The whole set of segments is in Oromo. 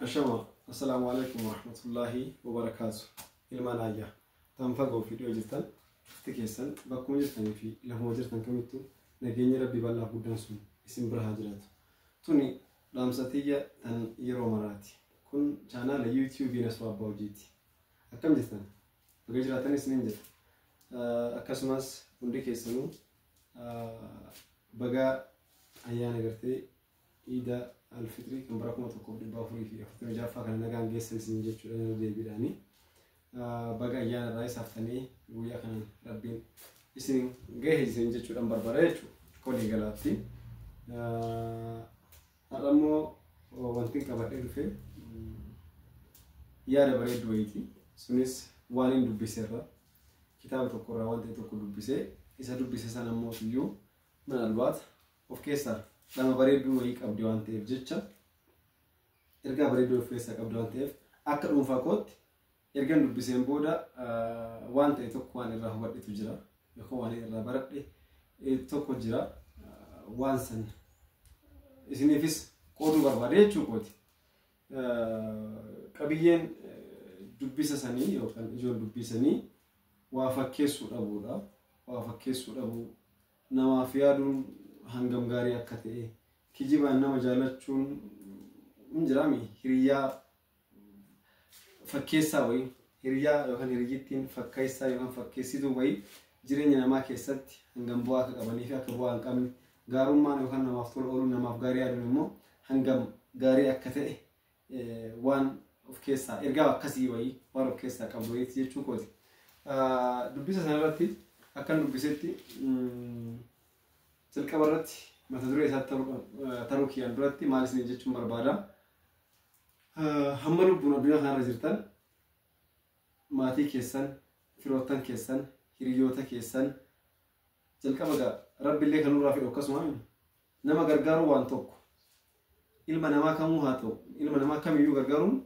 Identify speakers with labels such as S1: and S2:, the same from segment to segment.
S1: Ashama, assalaamu alaikum warahmatullaahi wabarakaatu. Ilmaan ayyaa tan fagoo fi dhiyoo jirtan cufti keessan bakkuma jirtanii fi lafuma jirtan kamittuu nageenyi rabbii bal'aa guddaan sun isin bira haa jiraatu. Tuni dhaamsa tiyya tan yeroo maraati. Kun chaanaala yuutiyuubii Nasruu Abbaa Hojiiti. Akkam jirtan? Baga jiraatan isiniin jedha. Akkasumas hundi keessanuu baga ayyaana gartee Iida Alfixrii kan bara 1446ffaa kana nagaan geessan isin jechuudha irra deebiidhaani. Baga ayyaana irraa isaaftanii guyyaa kanaan rabbiin isin gahe isin jechuudhaan barbaada jechuudha walii galaatti. Har'a immoo wanti qabadhee dhufe yaada bareedduu wayiiti. Sunis waan hin dubbise irra kitaaba tokko irraa waan ta'e tokko dubbisee isa dubbise sana immoo iyyuu minalbaat of keessaa dhama bareedduu wayii qabdi waan ta'eef jecha ergaa bareedduu of keessaa qabdi waan ta'eef akka dhuunfaa kootti ergan dubbiseen booda waan ta'e tokko waan irraa hubadhetu jira yookaan waan irraa baradhe tokko jira waan san isiniifis qooduu barbaade jechuu kooti. Qabiyyeen dubbisa sanii yookaan ijoon dubbisanii waa fakkeessuu dhabuudha. Waa fakkeessuu dhabuu namaaf yaaduun hangam gaarii akka ta'e kijibaan nama jaalachuun hin jiraami hiriyaa fakkeessaa wayii hiriyaa yookaan hiriyyittiin fakkeessaa yookaan fakkeessituu wayii jireenya namaa keessatti hangam bu'aa akka qabanii fi akka bu'aa hin qabne gaarummaan yookaan namaaf tola ooluun namaaf gaarii yaaduun immoo hangam gaarii akka ta'e waan of keessaa ergaa akkasii wayii waan of keessaa qabdu wayiiti jechuu kooti. Dubbisa sanarratti akkan dubbisetti jalqaba irratti mata duree isaatti taruu kiyyaan duratti maal isin jechuun barbaada. Hamma lubbuun addunyaa kanarra jirtan maatii keessan, firoottan keessan, hiriyoota keessan jalqaba gaa rabbillee kan nurraa fedhu akkasuma nama gargaaruu waan tokko ilma namaa kamuu haa ta'u ilma namaa kamiyyuu gargaaruun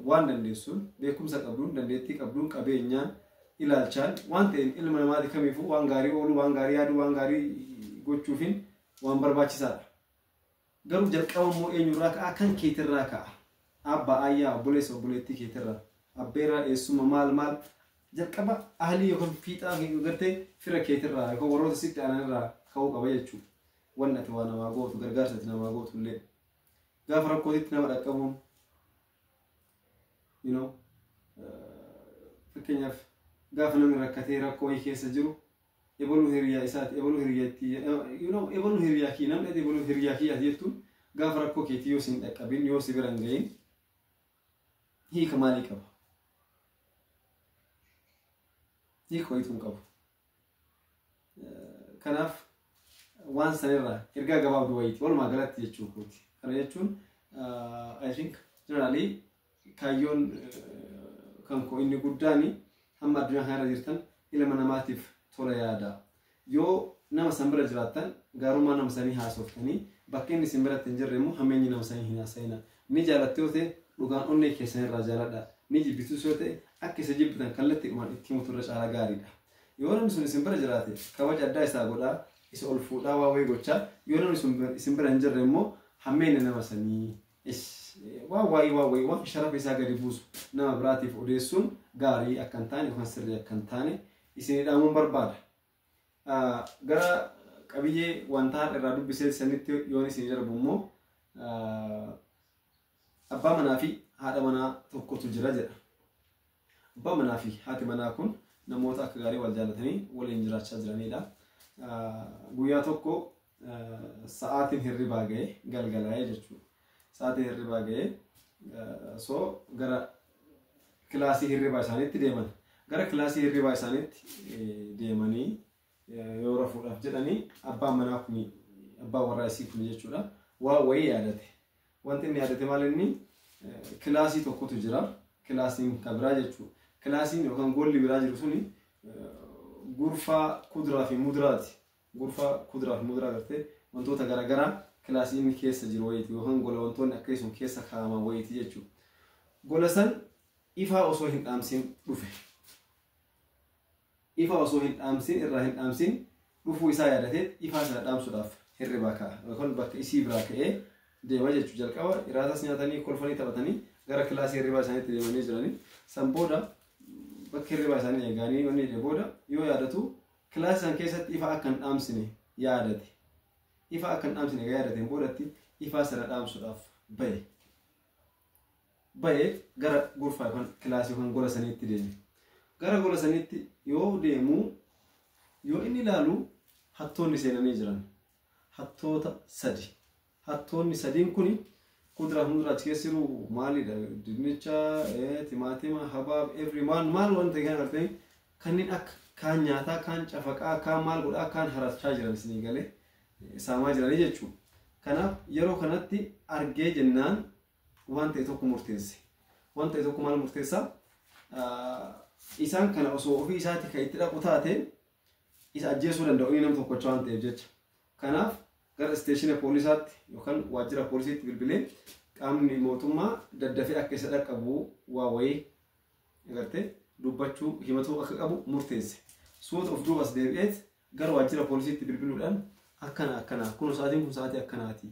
S1: waan dandeessuun beekumsa qabduun dandeettii qabduun qabeenyaan ilaalchaan waan ta'een ilma namaati kamiifuu waan gaarii ooluu waan gaarii yaaduu waan gaarii gochuufin waan barbaachisaadha. Garuu jalqaba immoo eenyurraa ka'a kan keetirraa ka'a. Abbaa ayyaa obboleessa obboleettii keetirraa abbeeraa eessuma maal maal jalqaba ahlii yookaan fiixaa gartee fira keetirraa yookaan warroota sitti aananirraa ka'uu qaba jechuudha. Wanni ati waa namaa gootu gargaarsa ati namaa gootu illee gaafa rakkootitti nama dhaqqabuun you know fakkeenyaaf gaafa namni rakkatee rakkoo wayii keessa jiru ebaluu hiriyaa isaati ebaluu hiriyaa itti you know ebaluu hiriyaa kiyya namni ati ebaluu hiriyaa kiyyaati jettuun gaafa rakkoo keetii yoo si hin dhaqqabin yoo si bira hin gahin hiika maalii qaba? Hiika wayituu hin qabu. Kanaaf waan sanirraa ergaa gabaabduu wayiiti walumaa galatti jechuu kooti. Kana jechuun I think generally kaayyoon kan koo inni guddaan hamma addunyaa kanarra jirtan ilma namaatiif tola yaada. Yoo nama san bira jiraattan gaarummaa nama sanii haasoftanii bakka inni isin biratti hin jirre immoo hammeenyi nama sanii hin haasa'ina. Ni jaalattu yoo ta'e dhugaan onnee keessan irraa jaaladha. Ni jibbitus yoo ta'e akka isa jibbitan kallattiidhumaan itti himutu irra caalaa gaariidha. Yoo namni sun isin bira jiraate kabaja addaa isaa godhaa isa ol fuudhaa waa wayii gochaa yoo namni sun isin bira hin jirre immoo hammeenya nama sanii waan waayii waan wayii waan sharafa isaa gadi buusu nama biraatiif odeessuun gaarii akka hin taane yookaan sirrii akka hin taane isinii dhaamuun barbaada. Gara qabiyyee wanta har'a irraa dubbisee sanitti yoon isin darbu immoo abbaa manaa fi haadha manaa tokkotu jira jedha. Abbaa manaa fi haati manaa kun namoota akka gaarii wal jaallatanii waliin jiraachaa jiranidha. Guyyaa tokko sa'aatiin hirribaa ga'e galgalaa'ee jechuudha. Sa'aatiin hirribaa ga'e so gara kilaasii hirribaa isaaniitti deeman. Gara kilaasii hirribaa isaaniitti deemanii yoo rafuudhaaf jedhanii abbaan manaa kun abbaan warraa isii kun jechuudha waa wayii yaadate. Wanti inni yaadate maal inni kilaasii tokkotu jira. Kilaasiin kan biraa jechuudha. Kilaasiin yookaan golli biraa jiru suni gurfaa kuduraa fi muduraati. Gurfaa kuduraa fi muduraa gartee wantoota garaagaraa kilaasii inni keessa jiru wayiiti yookaan gola wantoonni akkasii sun keessa kaa'aman wayiiti jechuudha. Gola san ifaa osoo hin dhaamsin dhufe. Ifa osoo hin dhaamsin irraa hin dhaamsin dhufuu isaa yaadatee ifaa sana dhaamsuudhaaf hirribaa ka'a yookaan bakka isii biraa ka'ee deema jechuudha. Jalqaba iraatas nyaatanii kolfanii taphatanii gara kilaasii hirribaa isaaniitti deemanii jiranii. San booda bakka hirribaa isaanii eeganii wanni jedhe booda yoo yaadatu kilaasii san keessatti ifa akka hin dhaamsine yaadate. Ifa akka hin dhaamsine egaa yaadateen boodatti ifaa sana dhaamsuudhaaf bahe. Bahee gara gurfaa yookaan kilaasii yookaan gola saniitti deeme. Gara gola saniitti yoo deemu yoo inni ilaalu hattoonni seenanii jiran. Hattoota sadi. Hattoonni sadiin kuni kuduraa fi muduraa achi keessa jiru maalidha? Dinnicha, timaatima, habaab, every maal maal wanta kan agartanii kanneen akka kaan nyaataa, kaan cafaqaa, kaan maal godhaa, kaan harachaa jiran isinii galee saamaa jiranii jechuudha. Kanaaf yeroo kanatti argee jennaan waan ta'e tokko murteesse. Waan ta'e tokko maal murteessaa? Isaan kana osoo ofii isaatti kan itti dhaqu taate isa ajjeesuu danda'u inni nama tokkocha waan ta'eef jecha. Kanaaf gara isteeshina poolisaatti yookaan waajjira poolisiitti bilbilee qaamni mootummaa daddafee akka isa dhaqqabu waa wayii agartee dubbachuu himatuu akka qabu murteesse. Suuta of duubas deebi'eet gara waajjira poolisiitti bilbiluudhaan akkana akkana kun sa'aatiin kun sa'aatii akkanaati.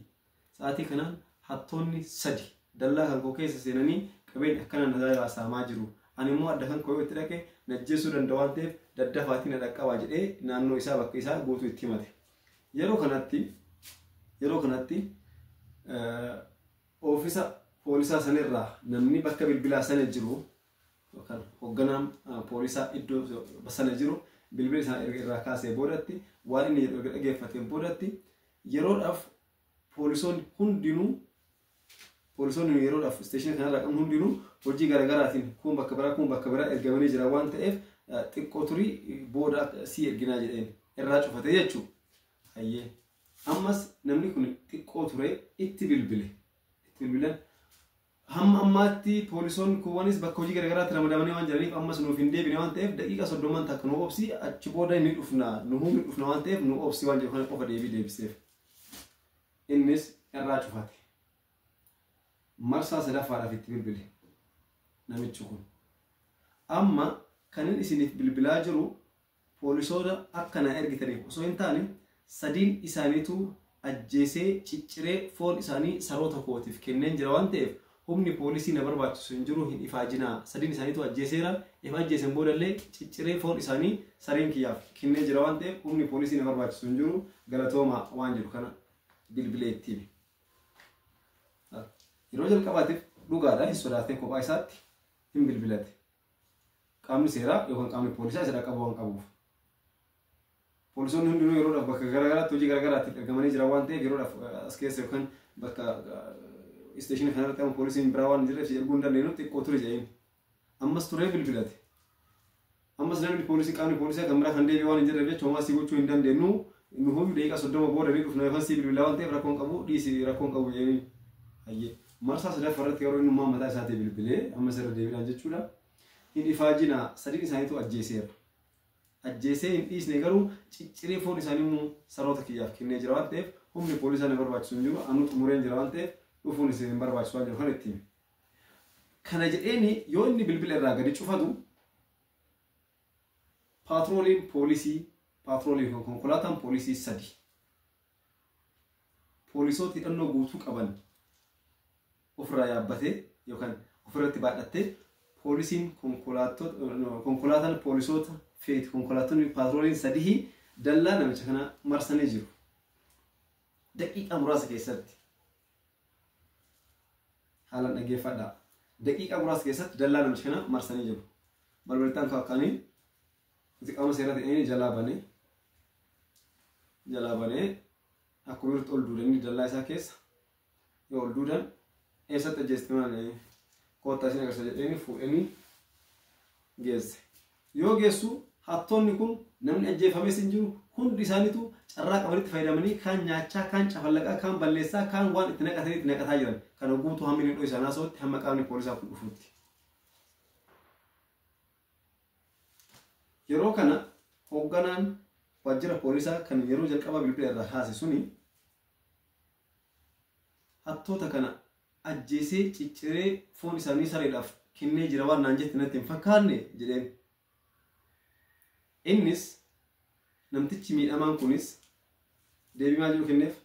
S1: Sa'aatii kanaan hattoonni sadi dallaa kan koo keessa seenanii qabeenya akkana na saamaa jiru. Ani immoo adda kan koo yoo itti dhaqe na ajjeesuu danda'a waan ta'eef daddafaatii na dhaqqabaa jedhee naannoo isaa bakka isaa guutuu itti himate. Yeroo kanatti oofisa poolisaa sanirraa namni bakka bilbilaa sana jiru yookaan hoogganaan poolisaa iddoo sana jiru bilbila isaa irraa kaasee boodatti waan inni jedhu erga dhaggeeffateen boodatti yeroodhaaf poolisoonni yeroodhaaf isteeshina kanarraa qabnu hundinuu hojii garaagaraatiin kun bakka biraa kun bakka biraa ergamanii jira waan ta'eef xiqqoo turii booda si erginaa jedheen irraa cufate jechuudha. Hayyee. Ammas namni kun xiqqoo ture itti bilbile. Itti bilbilan hamma ammaatti poolisoonni kuwwanis bakka hojii garaagaraatti ramadamanii waan jiraniif ammas nuuf hin deebine waan ta'eef daqiiqa 30 takka nu obsi, achi booda ni dhufna, nu ni dhufna waan ta'eef nu obsi waan jedhu kana qofa deebii deebiseef. Innis irraa cufate. Marsaa sadaffaadhaaf itti bilbile namichi kun. Amma kan inni isiniif bilbilaa jiru poolisoota akka na ergitaniif osoo hin taane sadiin isaaniitu ajjeesee cicciree foon isaanii saroota kootiif kenneen jira waan ta'eef humni poolisii na barbaachisu hin jiru, hin ifaajinaa, sadiin isaaniitu ajjeeseera, if ajjeesen boodallee cicciree foon isaanii sareen kiyyaaf kennee jira waan ta'eef humni poolisii na barbaachisu hin jiru, galatooma waan jedhu kana bilbilee ittiin. Yeroo jalqabaatiif dhugaadha hin sodaatee kophaa isaatti hin bilbilate. Qaamni seeraa yookaan qaamni poolisaa isa dhaqqabu waan qabuuf. Poolisoonni hundinuu yeroodhaaf bakka garaagaraatti hojii garaagaraatti ergamanii jiran waan ta'eef yeroodhaaf as keessa yookaan bakka isteeshinii kanarratti amma poolisiin biraa waan hin jirreef si erguu hin dandeenyu, xiqqoo ture jedheen. Ammas turee bilbilate. Ammas namni poolisii qaamni poolisaa kan biraa kan deebi'e waan hin jirreef jecha homaa si gochuu hin dandeenyu, nu huyyuu daqiiqa 30 booda ni dhufna yookaan si bilbilaa waan ta'eef rakkoon qabu, dhiisi, rakkoon qabu jedheen. Hayyee. Marsaa sadaffaa irratti yeroo inni mataa isaatii bilbilee ammas irra deebiidhaan jechuudha. Hin ifaajinaa, sadiin isaaniitu ajjeeseera. Ajjeesee hin dhiisne garuu cicciree foon isaanii immoo saroota kiyyaaf kennee jira waan ta'eef humni poolisaa na barbaachisu hin jiru, anuu xumureen jira waan ta'eef dhufuun isin hin barbaachisu waan jiru kan ittiin. Kana jedheeni yoo inni bilbila irraa gadi cufatu paatrooliin poolisii, paatroolii konkolaataan poolisii sadi poolisoota hidhannoo guutuu qaban ofirraa yaabbatee yookaan ofirratti baadhattee poolisiin konkolaataan poolisoota feeti konkolaattonni paatrooliin sadii dallaa namicha kana marsanii jiru. Daqiiqaa muraasa keessatti. Haalaan dhaggeeffadhaa. Daqiiqaa muraasa keessatti dallaa namicha kana marsanii jiru. Balbalittaan kaakkaanii itti qaama seeraa ta'anii jalaa banee akkuma jirutti ol duudanii dallaa isaa keessa yoo ol duudan eessatti ajjeeste maal koottaa isin agarsiisa jedhanii fuudhanii geesse. Yoo geessu hattoonni kun namni ajjeefames hin jiru, hundi isaaniitu carraa qabanitti fayyadamanii kaan nyaachaa, kaan cafallaqaa, kaan balleessaa, kaan waan itti naqatanii itti naqataa jiran. Kana guutuu hammi inni isaan haasa'utti hamma qaamni poolisaa kun dhufutti. Yeroo kana hoogganaan waajjira poolisaa kan yeroo jalqabaa bilbila irraa kaase suni hattoota kana ajjeesee cicciree foon isaanii sareedhaaf kennee jira waan naan jette natti hin fakkaanne jedheen. Innis namtichi miidhamaan kunis deebii maal jedhu kenneef?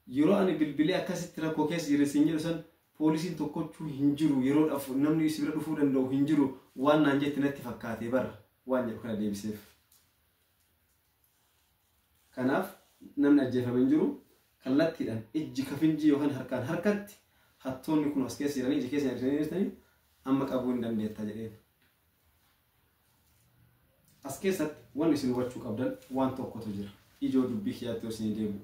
S1: Yeroo ani bilbilee akkasitti rakkoo keessa jira siin jedhu san poolisiin tokkochuu hin jiru, yeroodhaaf namni si bira dhufuu danda'u hin jiru waan naan jette natti fakkaatee bara waan jedhu kana deebiseef. Kanaaf namni ajjeefame hin jiru, kallattiidhaan ijji kafinjii yookaan harkaan harkatti hattoonni kun as keessa jiranii ija keessa jiranii amma qabuu hin dandeetta jedheen. As keessatti wanni isin hubachuu qabdan waan tokkotu jira. Ijoo dubbii kiyyaatti yoo isinii deebi'u.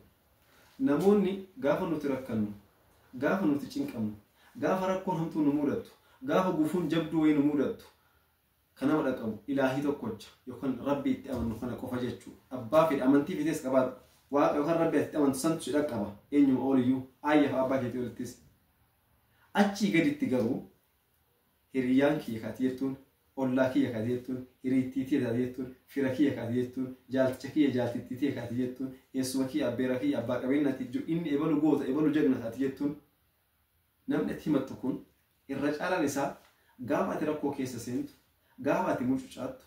S1: Namoonni gaafa nuti rakkannu, gaafa nuti cinqamnu, gaafa rakkoon hamtuu nu mudattu, gaafa gufuun jabduu wayii nu mudattu, kan nama dhaqabu ilaahii tokkocha yookaan rabbi itti amannu kana qofa jechuudha. Abbaa fedhe amantii fetes qabaadhu. Waaqa yookaan rabbi itti amantu santu si dhaqqaba. Eenyuma ooliyyuu ayya fa'a abbaa keetii olittis. Achii gaditti garuu hiriyyaan kiyya kaati jettuun, ollaa kiyya kaati jettuun, hiriittii tiyya taate jettuun, fira kiyya kaati jettuun, jaalticha kiyya jaaltittii tiyya kaati jettuun, eessuma kiyya abbeera kiyya abbaa qabeenyaati inni ebalu goota ebalu jagna kaati jettuun, namni ati himattu kun irra caalaan isaa gaafa ati rakkoo keessa seentu, gaafa ati mucucaattu,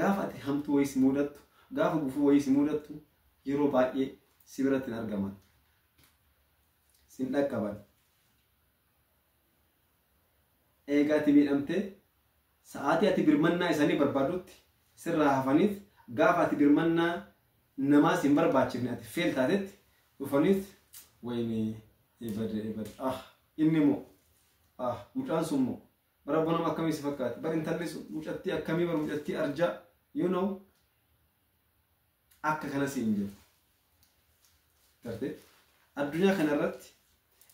S1: gaafa ati hamtuu wayii si mudattu, gaafa gufuu wayii si mudattu yeroo baay'ee si biratti hin argaman. Sin dhaqqaban. Eega ati miidhamtee sa'aatii ati birmannaa isaanii barbaadutti sirraa hafaniif, gaafa ati birmannaa namaa sin barbaachifne ati feel taatetti dhufaniif wayinee ebade ebade, ah inni moo, ah mucaan sun moo, bara nama akkamii si fakkaate bar, intalli sun mucattii akkamii bar, mucattii arjaa, you know, akka kana siin jedhu. Gartee addunyaa kanarratti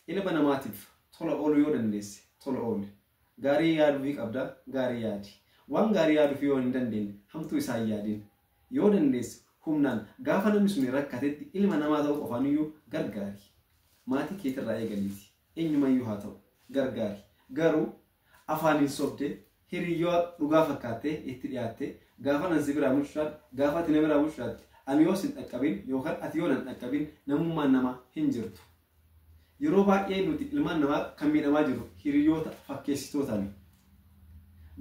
S1: ilma namaatiif tola ooluu yoo dandeesse tola ooli. Gaarii yaaduufii qabda, gaarii yaadi. Waan gaarii yaaduufii yoo hin dandeenye hamtuu isaa hin yaadin. Yoo dandeesse humnaan gaafa namni sun rakkatetti ilma namaa ta'uu qofaaniyyuu gargaari. Maatii keetirraa eegaliiti. Eenyumayyuu haa ta'u gargaari. Garuu afaaniin sobdee hiriyyoo dhugaa fakkaattee itti dhiyaattee gaafa nan si biraa mucucaadhe, gaafa ati na biraa mucucaatte, ani yoo sin dhaqqabin yookaan ati yoo nan dhaqqabin namummaan namaa hin jirtu. Yeroo baay'ee nuti ilmaan namaa kan miidhamaa jiru hiriyoota fakkeessitootaani.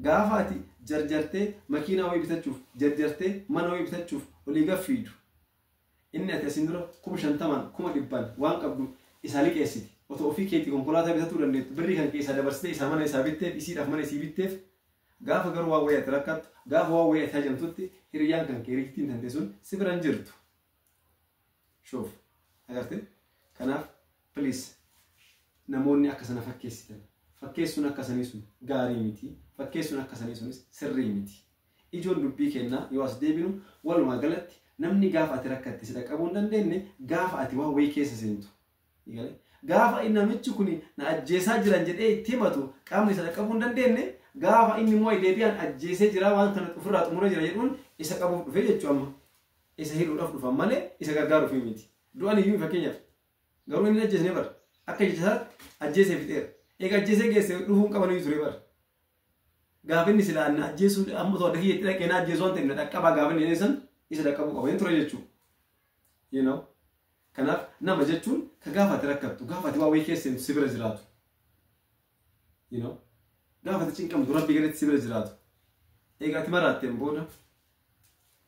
S1: Gaafa ati jarjartee makiinaa wayii bitachuuf, jarjartee mana wayii bitachuuf olii gad fiidu, inni ati asiin dura 50,000 100,000 waan qabdu isaa liqeessiti. Otoo ofii keetii konkolaataa bitatuu dandeettu birrii kan keessaa dabarsitee isaa mana isaa bitteef, isiidhaaf mana isii bitteef, gaafa garuu waan wayii ati rakkattu, gaafa waan wayii ati hajamtutti hiriyyaan kan kee hiriyittiin tante sun si bira hin jirtu. Shuuf agartee? Kanaaf please, namoonni akka sana fakkeessitan, fakkeessuun akka sanii sun gaarii miti, fakkeessuun akka sanii sunis sirrii miti. Ijoon dubbii kennaa yoo as deebinu, walumaa galatti namni gaafa ati rakkatte si dhaqqabuu hin dandeenye, gaafa ati waan wayii keessa seentu, gaafa namichi kun na ajjeesaa jiran jedhee itti himatu qaamni isa dhaqqabuu hin dandeenye, gaafa inni immoo deebi'aan ajjeesee jira waan kana ofirraa xumuree jira jedhuun isa qabuuf dhufe jechuu, amma isa hidhuudhaaf dhufan malee isa gargaaruuf miti. Du'an iyyuu fakkeenyaaf garuu inni ajjeesne bara akka jecha isaatti ajjeesee fixeera. Egaa ajjeesee geesse dhufuun qaban iyyuu ture bara. Gaafa inni silaa na ajjeesuu amma otoo adda kiyyatti dhaqee na ajjeesuu waan ta'eef na dhaqqabaa gaafa inni jedhee san isa dhaqqabuu qaba hin ture jechuudha. You know? Kanaaf nama jechuun ka gaafa ati rakkattu, gaafa ati waa wayii keessa seentu si bira jiraatu. You know? Gaafa ati cinqamtu rabbi gaditti si bira jiraatu. Egaa ati maraatteen booda,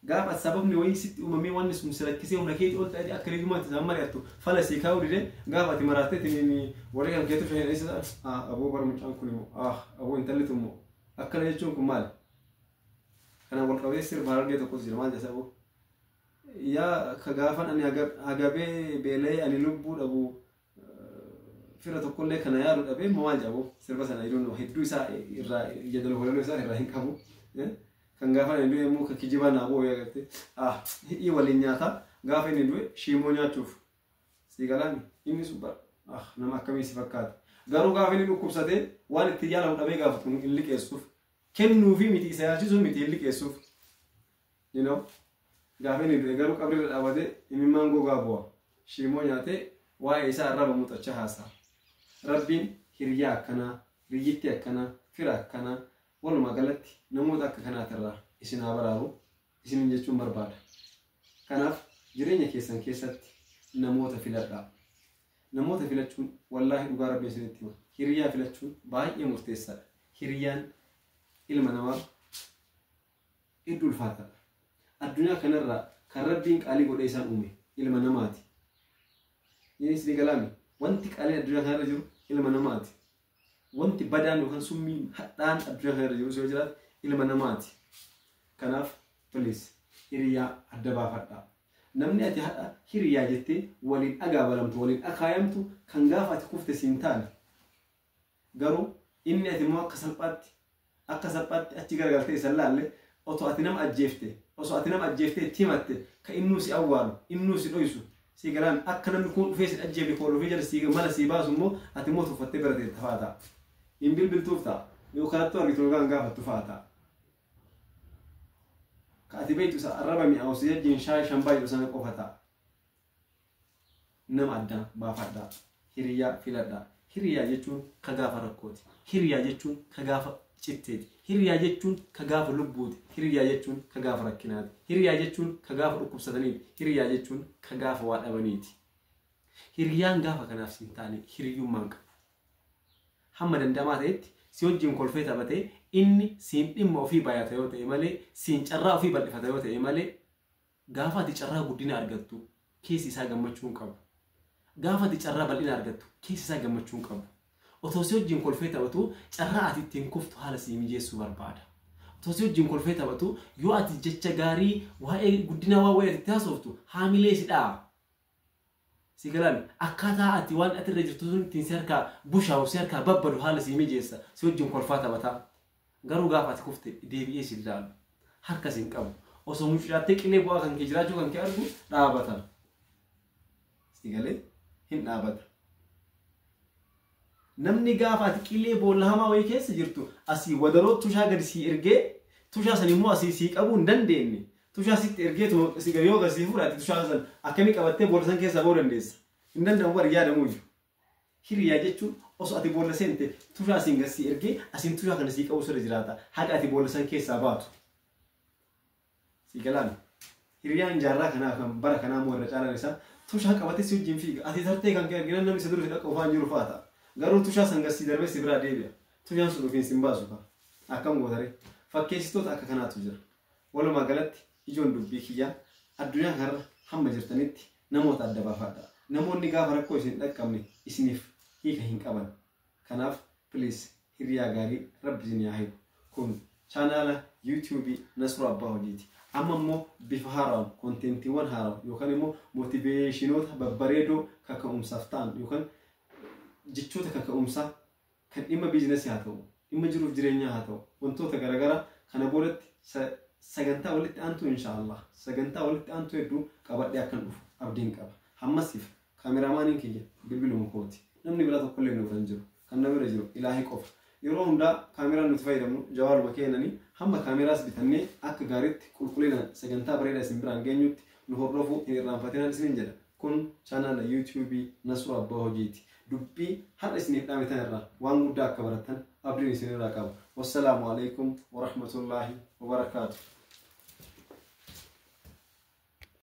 S1: gaafa sababni wayii sitti uumamee wanni sun si rakkisee humna keetii ol ta'e, akka hiyyummaatti isaan mari'attu fala sii kaa'uu didee, gaafa ati maraattee tiniin warri kan keetu shanii isa, ah aboo bara mucaan kun immoo, ah aboo intalli tun immoo akkana jechuun kun maali? Kanaan wal qabatee sirba Harargee tokkotu jira, maal jedha aboo? Yaa ka gaafan ani agabee beela'ee ani lubbuu dhabu fira tokkollee kana yaadu dhabee maal jedha aboo sirba sana, I don't know, hedduu isaa irraa jedhalu walaloo isaa irraa hin qabu. Kan gaafa inni du'e immoo ka kijibaa naa boo'ee agarte, ah hidhii waliin nyaata, gaafa inni du'e shiimoo nyaachuuf si galaami inni sun bara, ah nama akkamii si fakkaata. Garuu gaafa inni dhukkubsatee waan itti yaalamu dhabee gaafatu hin liqeessuuf, kennuufi miti, isa yaalchisuu miti, hin liqeessuuf. You know, gaafa inni du'e garuu qabrirra dhaabatee imimmaan gogaa bu'a, shiimoo nyaatee waa'ee isaa arraba muuxachaa haasa'a. Rabbiin hiriyaa akkanaa, hiriyyittii akkanaa, fira akkanaa, walumaa galatti namoota akka kanaatirraa isin haa baraaru isinin jechuun barbaada. Kanaaf jireenya keessan keessatti namoota filadhaa. Namoota filachuun, wallaahi dhugaa rabbii isinitti hima. Hiriyaa filachuun baay'ee murteessaadha. Hiriyaan ilma namaa hedduu ulfaataadha. Addunyaa kanarraa kan rabbiin qaalii godhee isaan uume ilma namaati. Inni isin galaami. Wanti qaaliin addunyaa kanarra jiru ilma namaati. Wanti badaan yookaan summiin hadhaan addunyaa kanarra jiru yoo jiraate ilma namaati. Kanaaf please hiriyaa adda baafadhaa. Namni ati hadha hiriyaa jettee waliin agaabalamtu waliin akaayamtu kan gaafa ati kufte siin taane. Garuu inni ati immoo akka salphaatti achi garagaltee isa laalle otoo ati nama ajjeefte osoo ati nama ajjeeftee itti himatte kan innuu si awwaalu innuu si dhoysu si galaan akka namni kun dhufee si ajjeefne koo dhufee jala si mala si baasu immoo ati immoo tuffattee bira teetta fa'aa ta'a. Hin bilbiltuuf ta'a. Yoo kanattuu argitu yookaan gaafattu fa'aa ta'a. Ka ati beektu isa arraba mi'aawu si wajjin shaayii shambaa jedhu sana qofa ta'a. Nama addaan baafadhaa. Hiriyaa filadhaa. Hiriyaa jechuun ka gaafa rakkooti. Hiriyaa jechuun ka gaafa citteeti. Hiriyaa jechuun ka gaafa lubbuuti. Hiriyaa jechuun ka gaafa rakkinaati. Hiriyaa jechuun ka gaafa dhukkubsataniiti. Hiriyaa jechuun ka gaafa waa dhabaniiti. Hiriyaan gaafa kanaaf siin taane hiriyyummaan qabu. Hamma danda'amaa ta'etti si wajjin kolfee taphatee inni siin dhimma ofii baay'ata yoo ta'e malee siin carraa ofii bal'ifata yoo ta'e malee gaafa ati carraa guddina argattu keessi isaa gammachuu hin qabu. Gaafa ati carraa bal'ina argattu keessi isaa gammachuu hin qabu. Otoo si wajjin kolfee taphatu carraa ati ittiin kuftu haala sii mijeessuu barbaada. Otoo si wajjin kolfee taphatu yoo ati jecha gaarii waa'ee guddinaa waan wayii ati itti haasoftu haamilee si dha'a. Si galaan akkaataa ati waan ati irra jirtu sun ittiin si harkaa bushaa'u si harkaa babbadu haala sii mijeessa si wajjin kolfaa taphataa. Garuu gaafa ati kufte deebi'ee si ilaalu. Harka si hin qabu. Osoo mucucaattee qilee bu'aa kan kee jiraachuu kan kee argu dhaabata. Si galee hin dhaabata. Namni gaafa ati qilee boolla hamaa wayii keessa jirtu asii wadaroo tushaa gadi sii ergee tushaa san immoo asii sii qabuu hin dandeenye. Tushaa sitti ergee si gadi yoo gadi sii fuudhe ati tushaa san akkamii qabattee boolla san keessaa ba'uu dandeessa. Hin danda'amu bari yaadamu iyyuu. Hiriyaa jechuun osoo ati boolla seente tushaa asiin gadi sii ergee asiin tushaa kana sii qabu sirra jiraata. Haga ati boolla san keessaa baatu. Si galaan hiriyaan jaarraa kanaa kan bara kanaa immoo irra caalaan isaa tushaa qabatee si wajjin fiiga. Ati tartee kan kee arginan namni isa dura si dhaqqabu fa'aa hin jiru fa'aa ta'a. Garuu tushaa san gad sii darbee si biraa deebi'a. Tushaan sun ofiin sin baasu kaa. Akkam gootaree? Fakkeessitoota akka kanaatu jira. Walumaa galatti ijoon dubbii kiyyaa addunyaa kanarra hamma jirtanitti namoota adda baafadhaa. Namoonni gaafa rakkoo isin hin dhaqqabne isiniif hiika hin qaban. Kanaaf please hiriyaa gaarii rabbi isin haa hiiku. Kun chaanaala YouTube Nasruu Abbaa Hojiiti. Amma immoo bifa haaraan kontentiiwwan haaraa yookaan immoo motiveeshinoota babbareedoo kaka'umsaaf ta'an yookaan jechoota kaka'umsaa kan dhimma biizinasii haa ta'u, dhimma jiruuf jireenyaa haa ta'u, wantoota garaagaraa kana boodatti sagantaa walitti aantu inshaallah sagantaa walitti aantu hedduu qabadhee akkan dhufu abdiin qaba. Hammasiif kaameraamaaniin kiyya bilbiluma kooti. Namni biraa tokkollee nu bira hin jiru. Kan na bira jiru ilaahii qofa. Yeroo hundaa kaameraan nuti fayyadamnu jawaaluma keenani hamma kaameraas bitannee akka gaariitti qulqullina sagantaa bareedaa isin biraan geenyutti nu hordofuu hin irraanfatinaan isinin jedha. Kun chaanaala YouTube Nasruu Abbaa Hojiiti. Dubbii har'a isiniif dhaame tana irraa waan guddaa akka barattan abdiin isinirraa qaba. Wassalaamu alaikum warahmatullaahi wabarakaatu.